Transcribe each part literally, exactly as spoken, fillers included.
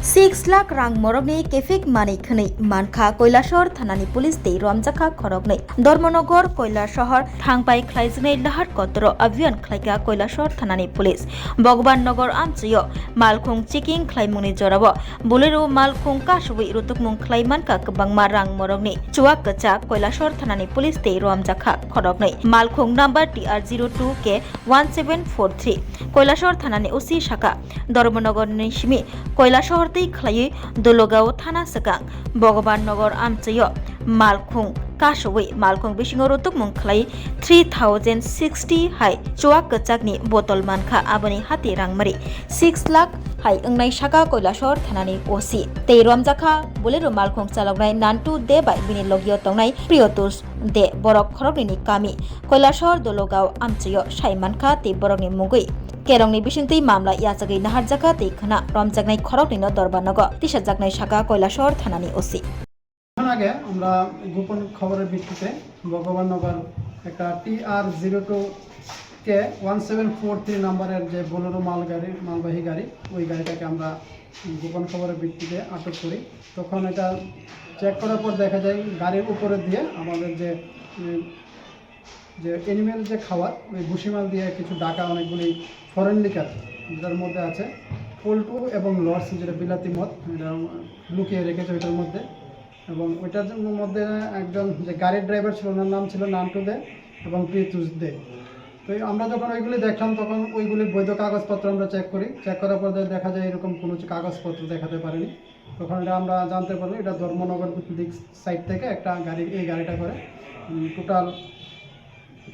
Six lakh rang morokni kephik manwi khwnwi mankha Koilashahar thanani police tei romjakha khoroknwi. Dharmanagar Koilashahar thangpai khlaijaknai lahar kotoro abhiyan khlaikha Koilashahar thanani police. Bhagwan Nagar amchaio malkhung checking khlaimungni jorao Bolero malkhung kasubwi rutukmung khlai mankha kwbangma rang morokni chuak kwchak. Koilashahar thanani police tei romjakha khoroknwi. Malkhung number T R zero two K one seven four three. Koilashahar thanani O C sakha, Dharmanagarni simi Koilashahar tei khlaiwi Dologao thana swkang Bhagwan Nagar amchaio malkhung kasubwi malkhung bisingo rutukmung khlai three thousand sixty hai chuak kwchakni botol mankha, aboni hati rangmari six lakh hai wngnai sakha Koilashahar thanani O C. Tei romjakha Bolero malkhung chaloknai Nantu De bai bini logio tongnai Priyotosh De, borok khoroknwini kami Koilashahar Dologao amchaio sai mankha tei borokni mungwi kerongni bisingtwi mamla yachagwi naharjakha tei khwna romjaknai khoroknwino Dharmanagar tisajaknai sakha Koilashahar thanani O C. কিছুক্ষণ আগে আমরা গোপন খবরের ভিত্তিতে ভগবাননগর একটা টি আর zero two কে one seven four three নাম্বারের যে বোলেরো মালগাড়ি, মালবাহী গাড়ি, ওই গাড়িটাকে আমরা গোপন খবরের ভিত্তিতে আটক করি। তখন এটা চেক করার পর দেখা যায় গাড়ির উপরে দিয়ে আমাদের যে, উম, যে এনিমেল যে খাবার, ওই ভুসিমাল দিয়ে কিছু ডাকা অনেকগুলি ফরেন লিকার, যেটার মধ্যে আছে পল্টু এবং লর্ডস, যেটা বিলাতি মদ, এটা লুকিয়ে রেখেছে ওইটার মধ্যে। এবং ওইটার জন্য মধ্যে একজন যে গাড়ির ড্রাইভার ছিল, ওনার নাম ছিল নান্টু দে এবং প্রীতুষ দে। তো এই আমরা যখন ওইগুলি দেখলাম, তখন ওইগুলি বৈধ কাগজপত্র আমরা চেক করি। চেক করার পর দেখা যায় এরকম কোনো কাগজপত্র দেখাতে পারেনি। তখন এটা আমরা জানতে পারলাম, এটা ধর্মনগর দিক সাইড থেকে একটা গাড়ি, এই গাড়িটা করে, উম, টোটাল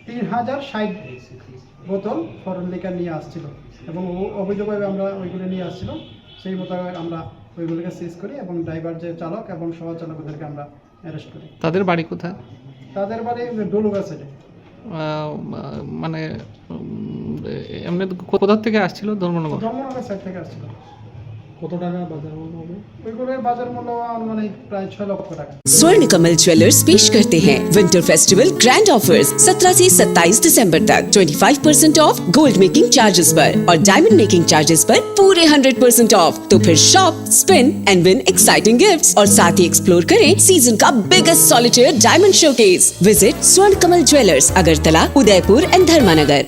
তিন হাজার ষাট বোতল ফরেন লিকার নিয়ে আসছিল এবং ও অবৈধভাবে আমরা ওইগুলো নিয়ে আসছিল। সেই মোতাবেক আমরা ওইগুলোকে সিজ করি এবং ড্রাইভার, যে চালক এবং সহ চালক, ওদেরকে আমরা অ্যারেস্ট করি। তাদের বাড়ি কোথায়? তাদের বাড়ি ডলুগা সাইডে। আহ, মানে, উম, এমনি কো-, কোথা থেকে আসছিল? ধর্মনগর। ধর্মনগর সাইড থেকে আসছিল। কত টাকা বাজার মূল্য হবে? ওইগুলোর বাজার মূল্য আনুমানিক প্রায় ছয় লক্ষ টাকা। स्वर्ण कमल ज्वेलर्स पेश करते हैं विंटर फेस्टिवल ग्रैंड ऑफर्स, सत्रह से सत्ताईस दिसंबर तक। Twenty five percent of gold making charges पर और डायमंड मेकिंग चार्जेस पर पूरे हंड्रेड परसेंट ऑफ। तो फिर shop, spin and win exciting gifts और साथ ही एक्सप्लोर करें सीजन का biggest solitaire diamond showcase. Visit स्वर्ण कमल ज्वेलर्स, अगरतला, उदयपुर एंड धर्मानगर।